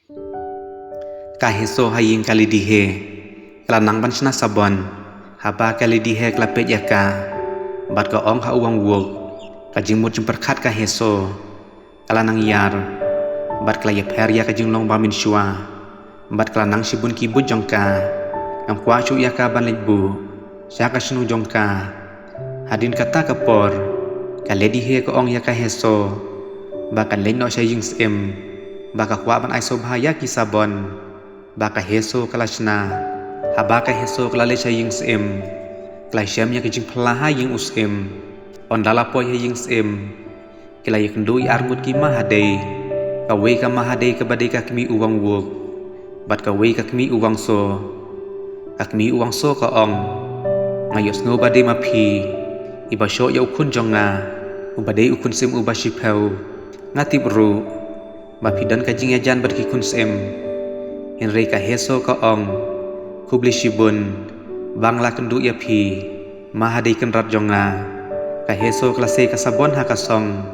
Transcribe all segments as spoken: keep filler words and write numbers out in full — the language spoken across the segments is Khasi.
Ka Heso ha ïing ka Lady He ka la nang ban shna sabon. Haba ka Lady He ka la peit ïa ka, bad ka ong ha u Wang Wook, ka jingmut jingpyrkhat ka Heso ka la nang ïar, bad ka la ïapher ïa ka jinglong ba mynshuwa, bad ka la nang shibun ki buit jong ka. Ngam kwah shuh ïa ka ban leit buh sha ka shnong jong ka. Hadien kata ka por, ka Lady He ka ong ïa ka Heso ba kan leit noh sha ïing syiem, ba ka kwah ban ai sngewbha ïa ki sabon. Ba ka Heso ka la shna. Haba ka Heso ka la leit sha ïing syiem, ka la shem ïa ka jingphylla ha ïing u syiem. Ynda la poi ha ïing syiem, ki la ïakynduh ïa arngut ki Mahadei. Kawei ka Mahadei kaba dei ka kmie u Wang Wook, bad kawei ka kmie u Wang So. Ka kmie u Wang So ka ong, nga ïohsngew ba dei ma phi iba shoh ïa u khun jong nga, uba dei u khun syiem uba shiphew. Nga tip ruh ba phi don ka jingïajan bad ki khun syiem. Hynrei ka Heso ka ong, khublei shibun ba nga la kynduh ïa phi, Mahadei kynrad jong nga. Ka Heso ka la sei ka sabon ha ka song,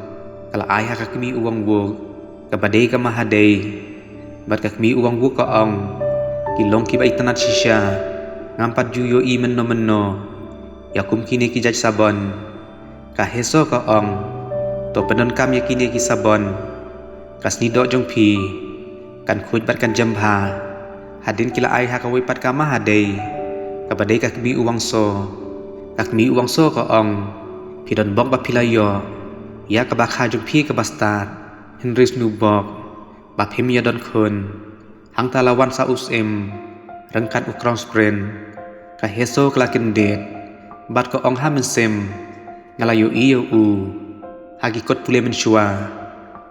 ka la ai ha ka kmie u Wang Wook, kaba dei ka Mahadei. Bad ka kmie u Wang Wook ka ong, ki long kiba itynnad shisha, ngam pat ju ïohi mynno mynno ïa kum kine ki jait sabon. Ka Heso ka ong, to pyndonkam ïa kine ki sabon. Ka snieh doh jong phi kan khuid bad kan jem bha. Hadien ki la ai ha kawei pat ka Mahadei, kaba dei ka kmie u Wang So. Ka kmie u Wang So ka ong, phi don bok ba phi la ïoh ïa kaba kha jong phi kaba stad. Hynrei sngewbok ba phim ïa don khun. Hangta la wan sa u syiem ryngkat u Crown Prince. Ka Heso ka la kyndit bad ka ong ha mynsiem, nga la ïohi ïa u ha ki kot pule mynshuwa,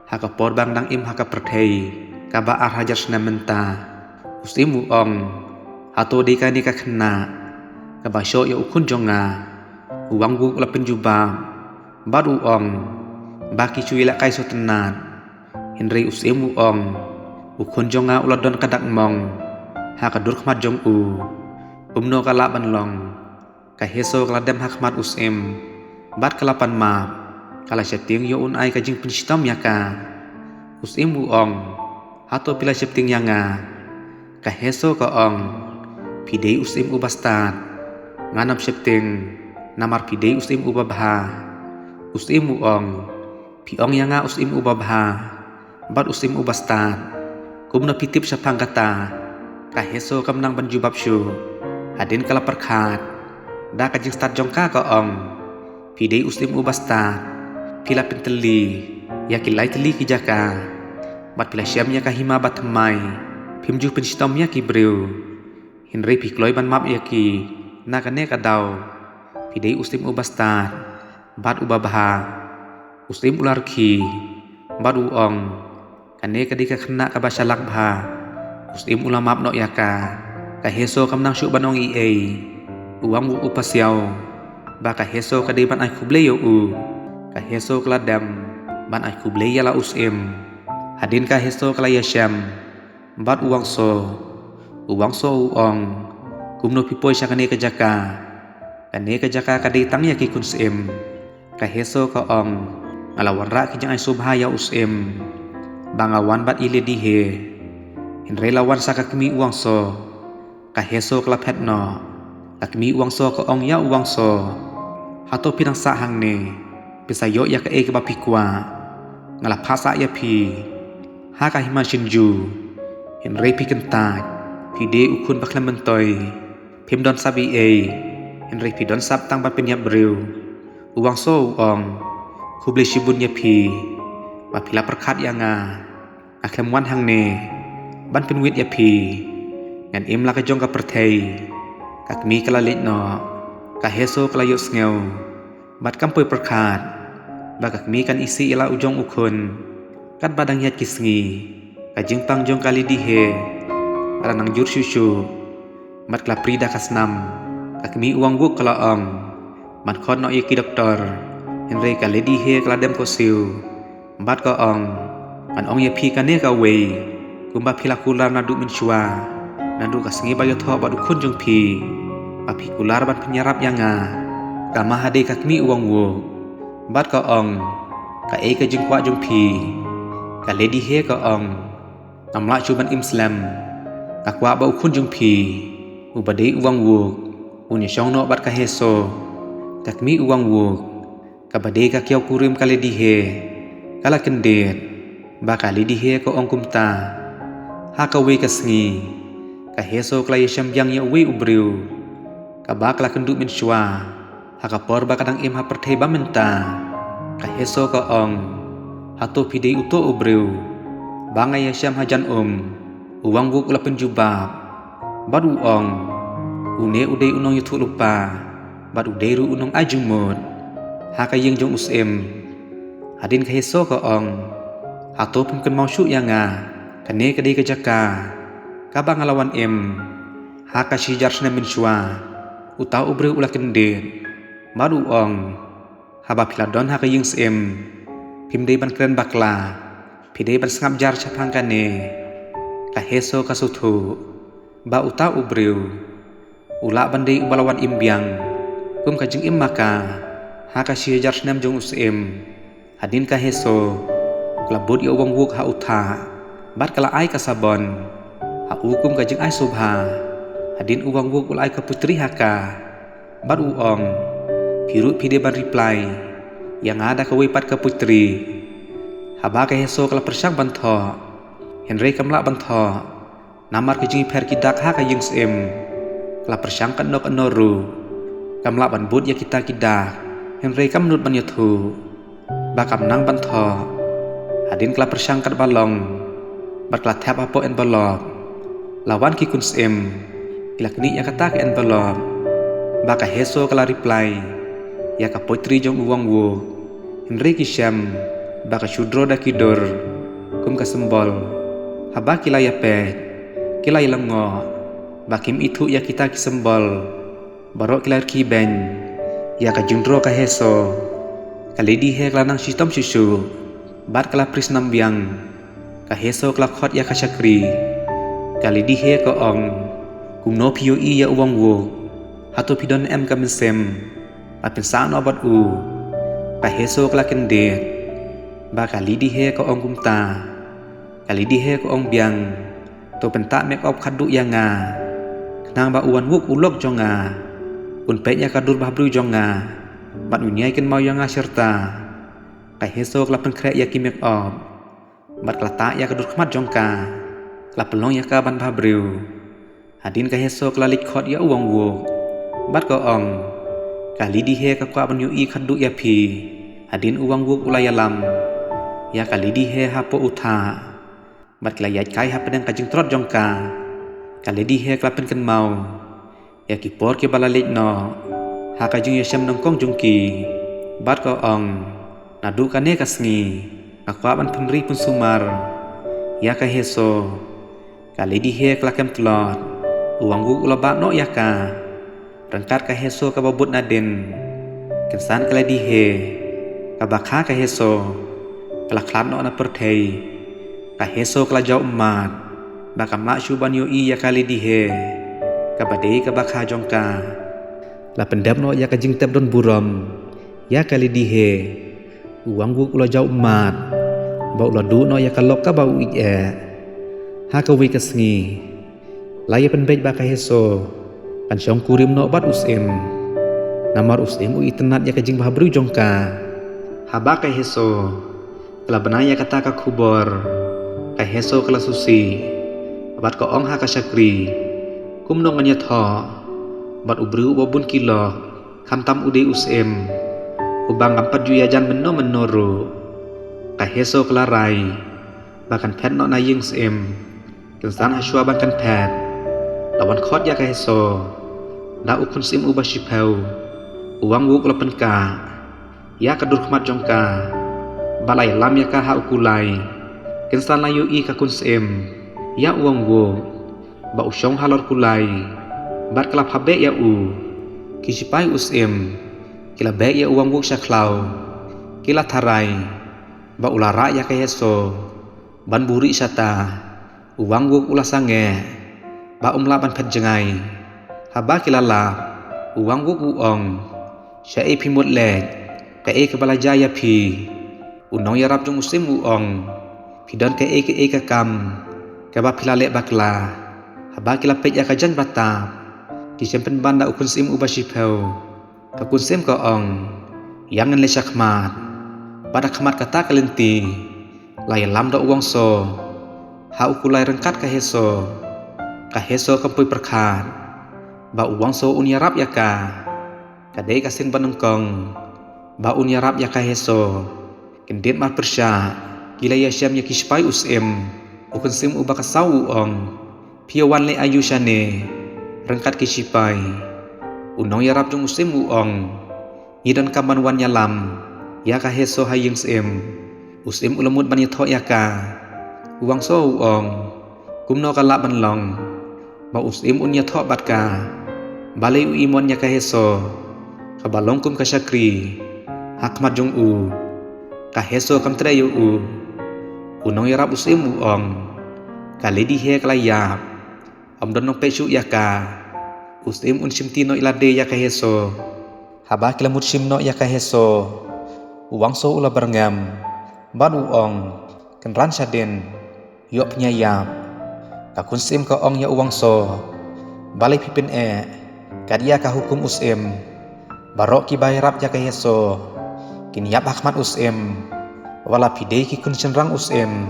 ha ka por ba nga dang im ha ka pyrthei kaba ar hajar snem mynta. U syiem u ong, hato dei kane ka khynnah kaba shoh ïa u khun jong nga? U Wang Wook u la pynjubab bad u ong, ba ki shu ïalehkai sngewtynnad. Hynrei u syiem u ong, u khun jong nga u la don ka dak mong ha ka dur khmat jong u. Kumno ka lah ban long? Ka Heso ka la dem ha khmat u syiem bad ka la pan map. Ka la sheptieng ïoh un ai ka jingpynshitom ïa ka. U syiem u ong, hato phi la sheptieng ïa nga? Ka Heso ka ong, phi dei u syiem uba stad. Ngan ym sheptieng, namar phi dei u syiem uba bha. U syiem u ong, phi ong ïa nga u syiem uba bha bad u syiem uba stad, kumno phi tip shaphang kata? Ka Heso kam nang ban jubab shuh. Hadien ka la pyrkhat da ka jingstad jong ka, ka ong, phi dei u syiem uba stad. Phi la pyntylli ïa ki lai tylli ki jaka, bad phi la shem ïa ka hima bathymmai. Phim ju pynshitom ïa ki briew, hynrei phi kloi ban map ïa ki. Na kane ka daw phi dei u syiem uba stad bad uba bha. U syiem u la rkhie bad u ong, kane ka dei ka khynnah kaba shalak bha. U syiem u la map noh ïa ka. Ka Heso kam nang shuh ban ong ei ei. U Wang Wook u pasiaw ba ka Heso ka dei ban ai khublei ïa u. Ka Heso ka la dem ban ai khublei ïa la u syiem. Hadien ka Heso ka la ïashem bad u Wang So. U Wang So u ong, kumno phi poi sha kane ka jaka? Kane ka jaka ka dei tang ïa ki khun syiem. Ka Heso ka ong, nga la wanrah ki jingai sngewbha ïa u syiem ba nga wan bad i Lady He. Hynrei la wan sa ka kmie u Wang So. Ka Heso ka la phet noh. Ka kmie u Wang So ka ong ïa u Wang So, hato phi dang sah hangne? Phi sa ïoh ïa kaei kaba phi kwah. Nga la phah sah ïa phi ha ka hima Shinju. Hynrei phi kyntait, phi dei u khun ba khlem myntoi. Phim don sap ei ei, hynrei phi don sap tang ban pynïap briew. U Wang So u ong, khublei shibun ïa phi ba phi la pyrkhat ïa nga. Nga khlem wan hangne ban pynwit ïa phi. Ngan im la ka jong ka pyrthei. Ka kmie ka la leit noh. Ka Heso ka la ïohsngew bad kam poi pyrkhat ba ka kmie kan isih ïa la u jong u khun. Katba dang ïaid ki sngi, ka jingpang jong ka Lady He ka la nang jur shuh shuh. Bad ka la prie da ka snam. Ka kmie u Wang Wook ka la ong, ban khot noh ïa ki doktor. Hynrei ka Lady He ka la dem khohsiew bad ka ong, ngan ong ïa phi kane kawei, kumba phi la kular naduh mynshuwa, naduh ka sngi ba ïathoh bad u khun jong phi, ba phi kular ban pynïarap ïa nga. Ka Mahadei ka kmie u Wang Wook bad ka ong, kaei ka jingkwah jong phi? Ka Lady He ka ong, Ngam lah shuh ban im slem. Nga kwah ba u khun jong phi, uba dei u Wangwook, un ïashong noh bad ka Heso, ka kmie u Wangwook, kaba dei ka kiaw kurim ka Lady Hae. Ka la kyndit ba ka Lady Hae ka ong kumta. Ha kawei ka sngi, ka Heso ka la ïashem biang ïa uwei u briew, kaba ka la kynduh mynshuwa ha ka por ba ka dang im ha pyrthei ba mynta. Ka Heso ka ong, hato phi dei uto u briew ba nga ïashem hajan um? U Wangwook u la pynjubab bad u ong, une u dei u nongïathuhlypa bad u dei ruh u nongai jingmut ha ka ïing jong u syiem. Hadien ka Heso ka ong, hato phim kynmaw shuh ïa nga? Kane ka dei ka jaka kaba nga la wan im ha ka shi hajar snem mynshuwa. Uta u briew u la kyndit bad u ong, haba phi la don ha ka ïing syiem, phim dei ban kren bakla, phi dei ban sngap jar shaphang kane. Ka Heso ka sngewthuh ba uta u briew u lah ban dei uba la wan im biang kum ka jingim ma ka ha ka shi hajar snem jong u syiem. Hadien ka Heso ka la bud ïa u Wangwook ha u thah bad ka la ai ka sabon ha u kum ka jingai sngewbha. Hadien u Wangwook u la ai ka poetry ha ka bad u ong, phi ruh phi dei ban reply ïa nga da kawei pat ka poetry. Haba ka Heso ka la pyrshang ban thoh, hynrei kam lah ban thoh namar ka jingïapher ki dak ha ka ïing syiem. Ka la pyrshang katno katno ruh, kam lah ban bud ïa kita ki dak, hynrei kam nud ban ïathuh ba kam nang ban thoh. Hadien ka la pyrshang katba long bad ka la thep hapoh envelope. La wan ki khun syiem, ki la knieh ïa kata ka envelope ba ka Heso ka la reply ïa ka poetry jong u Wangwook. Hynrei ki shem ba ka shu draw da ki dur kum ka symbol. Haba ki la ïapeit, ki la ïalyngngoh ba kim ithuh ïa kita ki symbol. Baroh ki la rkhie beiñ ïa ka jingdraw ka Heso. Ka Lady Hae ka la nang shitom shisha bad ka la pris nam biang. Ka Heso ka la khot ïa ka shakri. Ka Lady Hae ka ong, kumno phi ïohi ïa u Wangwook? Hato phi don em ka mynsiem ba phin sah noh bad u? Ka Heso ka la kyndit ba ka Lady Hae ka ong kumta. Ka Lady Hae ka ong biang, to pyntah make up khatduh ïa nga, khnang ba u Wangwook u lok jong nga un peit ïa ka dur bhabriew jong nga bad un ïai kynmaw ïa nga shirta. Ka Heso ka la pynkhreh ïa ki make up bad ka la tah ïa ka dur khmat jong ka, ka la pynlong ïa ka ban bhabriew. Hadien ka Heso ka la leit khot ïa u Wangwook bad ka ong, ka Lady Hae ka kwah ban ïohi khatduh ïa phi. Hadien u Wangwook u la ïalam ïa ka Lady Hae hapoh u thah bad ki la ïaid kai hapdeng ka jingtrot jong ka. Ka Lady Hae ka la pynkynmaw ïa ki por kiba la leit noh ha ka jingïashem nyngkong jong ki bad ka ong, naduh kane ka sngi nga kwah ban pynri pynsumar ïa ka Heso. Ka Lady Hae ka la kem tlot. U Wangwook u la bah noh ïa ka. Ryngkat ka Heso kaba bud nadien, kynsan ka Lady Hae kaba kha ka Heso ka la khlad noh na pyrthei. Ka Heso ka la jaw ummat ba kam lah shuh ban ïohi ïa ka Lady Hae kaba dei kaba kha jong ka. La pyndep noh ïa ka jingtep don burom ïa ka Lady Hae. U Wangwook u la jaw ummat ba u la duh noh ïa ka lok kaba u ïeit eh. Ha kawei ka sngi la ïa pynbeit ba ka Heso kan shong kurim noh bad u Syiem, namar u Syiem u itynnad ïa ka jingbhabriew jong ka. Haba ka Heso ka la bna ïa kata ka khubor, ka Heso ka la sngewsih bad ka ong ha ka shakri, kumno ngan ïathoh bad u briew uba bun ki lok, khamtam u dei u Syiem uba ngam pat ju ïajan mynno mynno ruh? Ka Heso ka la rai ba kan phet noh na ïing Syiem. Kynsan hashwa ban kan phet, la wan khot ïa ka Heso da u khun Syiem uba shiphew. U Wangwook u la pynkah ïa ka dur khmat jong ka bad la ïalam ïa ka ha u kulai. Kynsan la ïohi ka khun Syiem ïa u Wangwook ba u shong halor kulai bad ka la phabeh ïa u. Ki shipai u Syiem ki la beh ïa u Wangwook sha khlaw. Ki la tharai ba u la rah ïa ka Heso ban buhrieh shata. U Wangwook u la sangeh ba um lah ban phet jngai. Haba ki la lap, u Wangwook u ong, shaei phi mut leit? Kaei kaba la jia ïa phi? U nongïarap jong u Syiem u ong, phi don kaei kaei ka kam Kaba phi la leh bakla. Haba ki la peit ïa ka jaiñ ba tap, ki shim pynban da u khun syiem uba shiphew. Ka khun syiem ka ong, ïa ngan leit shakhmat. Bad ha khmat kata ka lynti, la ïalam da u Wangso ha u kulai ryngkat ka Heso. Ka Heso kam poi pyrkhat ba u Wangso un ïarap ïa ka. Ka dei ka sien ba nyngkong ba un ïarap ïa ka Heso. Kyndit mar pyrshah, ki la ïashem ïa ki shipai u syiem, u khun syiem uba ka saw u ong, phi ïa wan leh aïu shane ryngkat ki shipai? U nongïarap jong u syiem u ong, ngi donkam ban wan ïalam ïa ka Heso ha ïing syiem. U syiem u la mut ban ïathoh ïa ka. U Wangso u ong, kumno ka lah ban long ba u syiem un ïathoh bad ka? Balei u imon ïa ka Heso, kaba long kum ka shakri ha khmat jong u? Ka Heso kam treh ïa u. U nongïarap u syiem u ong, ka lady hi ka la ïap, ym don nongpeit shuh ïa ka. U syiem un shimti noh ïa lade ïa ka Heso. Haba ki la mut shim noh ïa ka Heso, u Wangso u la byrngem bad u ong, kynran shadien, ïoh pynïaid ïap. Ka khun syiem ka ong ïa u Wangso, balei phi pyneh? Kat ïa ka hukum u syiem, baroh kiba ïarap ïa ka Heso kin ïap ha khmat u syiem. Wat la phi dei ki khun shynrang u syiem.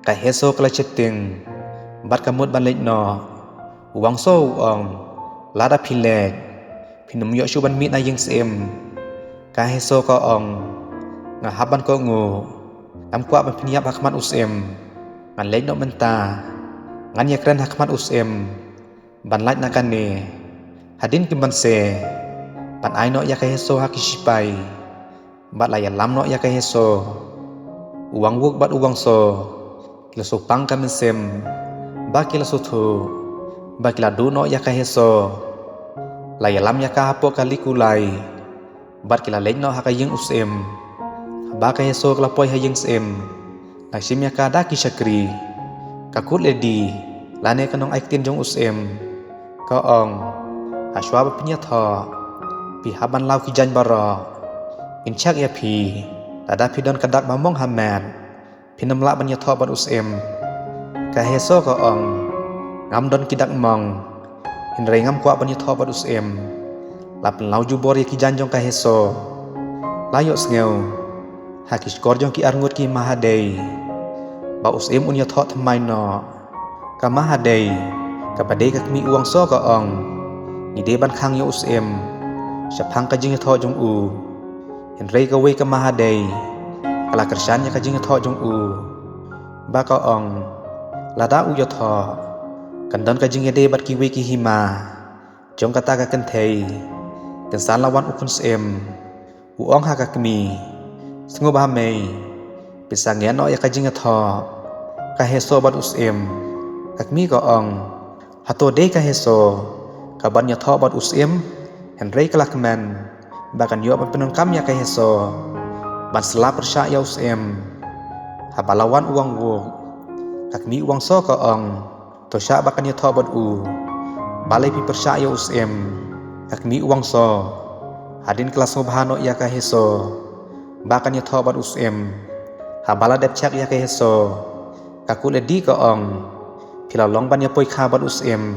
Ka Heso ka la sheptieng bad ka mut ban leit noh. U Wangso u ong, lada phi leit, phin ym ïoh shuh ban mih na ïing syiem. Ka Heso ka ong, nga hap ban kohnguh, ngam kwah ban pynïap ha khmat u syiem. Ngan leit noh mynta. Ngan ïakren ha khmat u syiem ban lait na kane. Hadien kim banse, ban ai noh ïa ka Heso ha ki shipai. Bad la ïalam noh ïa ka Heso. U Wangwook bad u Wangso ki la shu pang ka mynsiem, ba ki la shu thuh ba ki la duh noh ïa ka Heso. La ïalam ïa ka hapoh kali kulai bad ki la leit noh ha ka ïing u syiem. Haba ka Heso ka la poi ha ïing syiem, la shim ïa ka da ki shakri. Ka kut lady lane ka nongai ktien jong u syiem ka ong, hashwa ba phin ïathoh, phi hap ban law ki jaiñ baroh. Ngin check ïa phi, lada phi don ka dak ba mong ha met, phin ym lah ban ïathoh bad u syiem. Ka Heso ka ong, ngam don ki dak mong, hynrei ngam kwah ban ïathoh bad u syiem. La pynlaw jubor ïa ki jaiñ jong ka Heso. La ïohsngew ha ki shkor jong ki arngut ki Mahadei ba u syiem un ïathoh thymmai noh. Ka Mahadei, kaba dei ka kmie u Wangso ka ong, ngi dei ban khang ïa u syiem shaphang ka jingïathoh jong u. Hynrei kawei ka Mahadei ka la kyrshan ïa ka jingïathoh jong u, ba ka ong, lada u ïathoh, kan don ka jingïadei bad kiwei ki hima jong kata ka kynthei. Kynsan la wan u khun syiem, u ong ha ka kmie, sngewbha mei, pynsangeh noh ïa ka jingïathoh ka Heso bad u syiem. Ka kmie ka ong, hato dei ka Heso kaban ïathoh bad u syiem? Hynrei ka la kmen ba kan ïoh ban pyndonkam ïa ka Heso ban sla pyrshah ïa u syiem. Haba la wan u Wangwook, ka kmie u Wangso ka ong, to shah ba kan ïathoh bad u. Balei phi pyrshah ïa u syiem? Ka kmie u Wangso, hadien ka la sngewbha noh ïa ka Heso ba kan ïathoh bad u syiem. Haba la dep check ïa ka Heso, ka kut lady ka ong, phi la long ban ïapoi kha bad u syiem.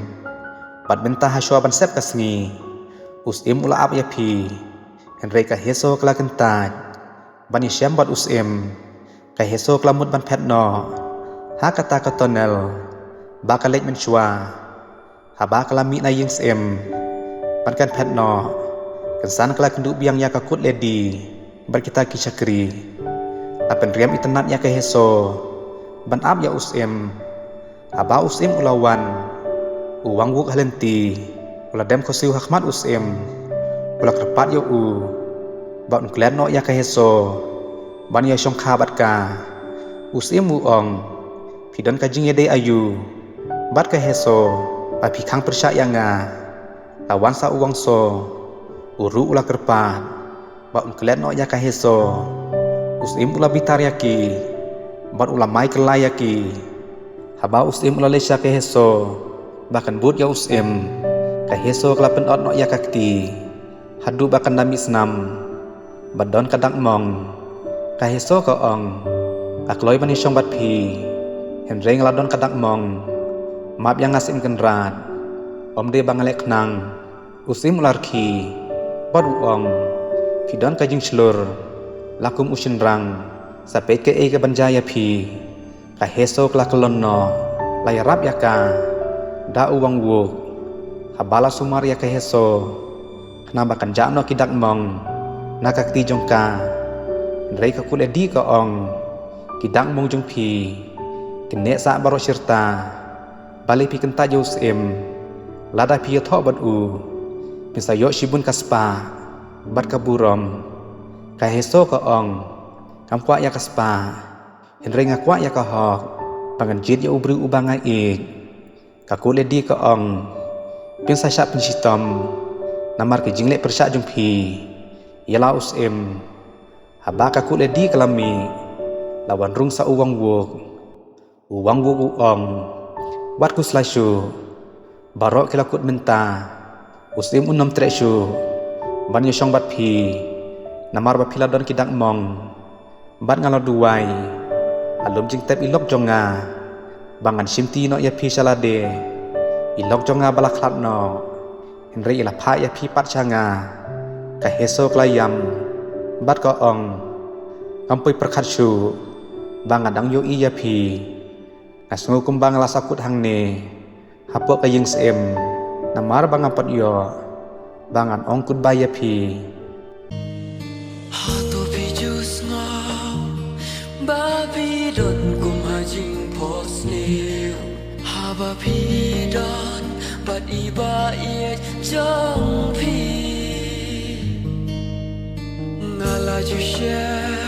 Bad mynta hashwa ban sep ka sngi, u syiem u la ap ïa phi. Hynrei ka Heso ka la kyntait ban ïashem bad u syiem. Ka Heso ka la mut ban phet noh ha kata ka tunnel ba ka leit mynshuwa. Haba ka la mih na ïing syiem ban kan phet noh, kynsan ka la kynduh biang ïa ka kut lady bad kita ki shakri. La pynriam itynnad ïa ka Heso ban ap ïa u syiem. Haba u syiem u la wan, u Wangwook ha lynti u la dem khosiew ha khmat u syiem. U la kyrpad ïa u ba un klet noh ïa ka Heso ban ïashongkha bad ka. U syiem u ong, phi don ka jingïadei aïu bad ka Heso ba phi khang pyrshah ïa nga? La wan sa u Wangso, u ruh u la kyrpad ba un klet noh ïa ka Heso. U syiem u la bitar ïa ki bad u la mai kylla ïa ki. Haba u syiem u la leit sha ka Heso ba kan bud ïa u syiem, ka Heso ka la pynot noh ïa ka kti haduh ba kan da mih snam. Ba don ka dak mong, ka Heso ka ong, nga kloi ban ïashong bad phi, Hynrei nga la don ka dak mong. Map ïa nga Syiem Kynrad. Ym dei ba nga leh khnang. U Syiem u la rkhie bad u ong, phi don ka jingshlur la kum u shynrang. Sa peit kaei kaban jia ïa phi. Ka Heso ka la kyllon noh, la ïarap ïa ka da u Wangwook. Haba la sumar ïa ka Heso khnang ba kan jah noh ki dak mong na ka kti jong ka. Hynrei ka Kut Lady ka ong, ki dak mong jong phi kin neh sah baroh shirta. Balei phi kyntait ïa u Syiem? Lada phi ïathoh bad u, phin sa ïoh shibun ka spah bad ka burom. Ka Heso ka ong, ngam kwah ïa ka spah, hynrei nga kwah ïa ka hok ba ngan jied ïa u briew uba nga ïeit. Ka Kut Lady ka ong, phin sa shah pynshitom namar ki jingleh pyrshah jong phi ïa la u Syiem. Haba ka Kut Lady ka la mih, la wan rung sa u Wangwook. U Wangwook u ong, wat khuslai shuh. Baroh ki la kut mynta. U Syiem un ym treh shuh ban ïashong bad phi, namar ba phi la don ki dak mong. Bad nga la duwai ha lum jingtep i lok jong nga ba ngan shimti noh ïa phi sha lade. I lok jong nga ba la khlad noh, hynrei i la phah ïa phi pat sha nga. Ka Heso ka la ïam bad ka ong, kam poi pyrkhat shuh ba nga dang ïohi ïa phi. Nga sngew kumba nga la sahkut hangne hapoh ka ïing Syiem, namar ba ngam pat ïoh ba ngan ong goodbye ïa phi. Hato phi ju sngew ba phi don kum ha jingphohsniew, haba phi don bad i ba ïeit jong phi? Nga la ju share